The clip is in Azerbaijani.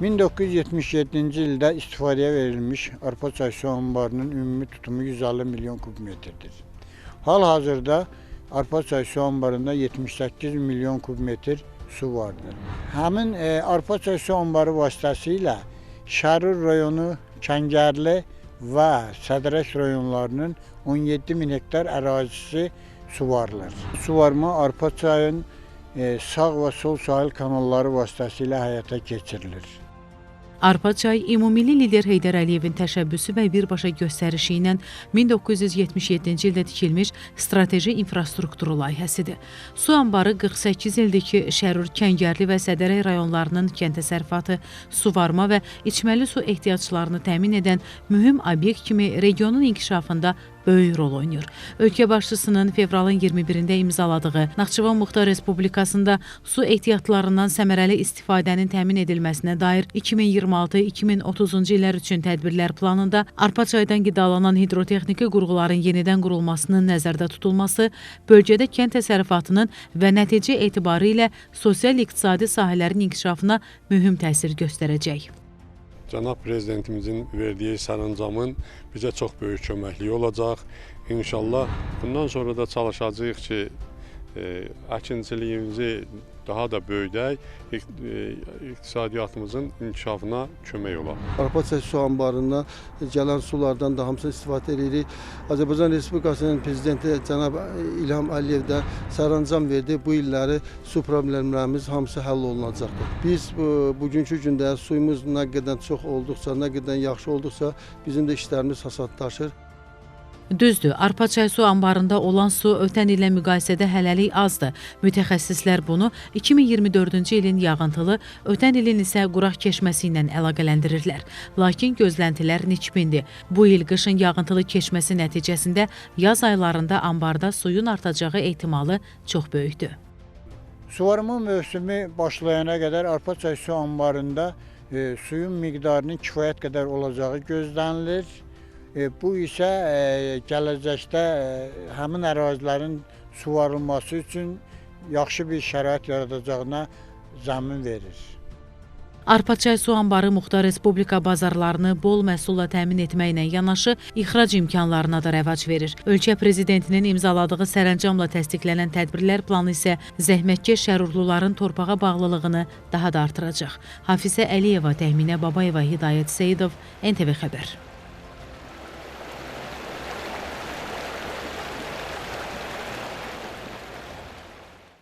1977-ci ildə istifadəyə verilmiş Arpaçay su anbarının ümumi tutumu 150 milyon kub metrdir. Hal-hazırda Arpaçay su anbarında 78 milyon kub metr su vardır. Həmin Arpaçay su anbarı vasitəsilə Şərur rayonu, Kəngərli və Sədərək rayonlarının 17 min hektar ərazisi suvarılır. Suvarma Arpaçayın sağ və sol sahil kanalları vasitəsilə həyata keçirilir. Arpaçay ümummilli lider Heydər Əliyevin təşəbbüsü və birbaşa göstərişi ilə 1977-ci ildə tikilmiş strateji infrastrukturu layihəsidir. Su anbarı 48 ildir ki, Şərur, Kəngərli və Sədərək rayonlarının kənd təsərrüfatı, suvarma və içməli su ehtiyaclarını təmin edən mühüm obyekt kimi regionun inkişafında böyük rol oynayır. Ölkə başçısının fevralın 21-də imzaladığı Naxçıvan Muxtar Respublikasında su ehtiyatlarından səmərəli istifadənin təmin edilməsinə dair 2026-2030-cu illər üçün tədbirlər planında Arpaçaydan qidalanan hidrotexniki qurğuların yenidən qurulmasının nəzərdə tutulması bölgədə kənd təsərrüfatının və nəticə etibarı ilə sosial-iqtisadi sahələrin inkişafına mühüm təsir göstərəcək. Cənab Prezidentimizin verdiyi sərəncamın bizə çox böyük köməkliyi olacaq. İnşallah bundan sonra da çalışacağıq ki, əkinçiliyimizi daha da böyüdək, iqtisadiyyatımızın inkişafına kömək olar. Arpaçay su anbarından gələn sulardan da hamısını istifadə edirik. Azərbaycan Respublikasının Prezidenti cənab İlham Əliyev də sərəncam verdi. Bu illəri su problemlərimiz hamısı həll olunacaqdır. Biz bugünkü gündə suyumuz nə qədər çox olduqca, nə qədər yaxşı olduqca bizim də işlərimiz asanlaşır. Düzdür, Arpaçay su anbarında olan su ötən illə müqayisədə hələlik azdır. Mütəxəssislər bunu 2024-cü ilin yağıntılı, ötən ilin isə quraq keçməsi ilə əlaqələndirirlər. Lakin gözləntilər nikbindir. Bu il qışın yağıntılı keçməsi nəticəsində yaz aylarında anbarda suyun artacağı ehtimalı çox böyükdür. Suvarma mövsümü başlayana qədər Arpaçay su anbarında suyun miqdarının kifayət qədər olacağı gözlənilir. Bu isə gələcəkdə həmin ərazilərin suvarılması üçün yaxşı bir şərait yaradacağına zəmin verir. Arpaçay su anbarı Muxtar Respublika bazarlarını bol məhsulla təmin etməklə yanaşı ixrac imkanlarına da rəvac verir. Ölkə prezidentinin imzaladığı sərəncamla təsdiqlənən tədbirlər planı isə zəhmətkeş şərurluların torpağa bağlılığını daha da artıracaq. Hafizə Əliyeva, Təxminə Babayeva, Hidayət Seyidov, NTV Xəbər.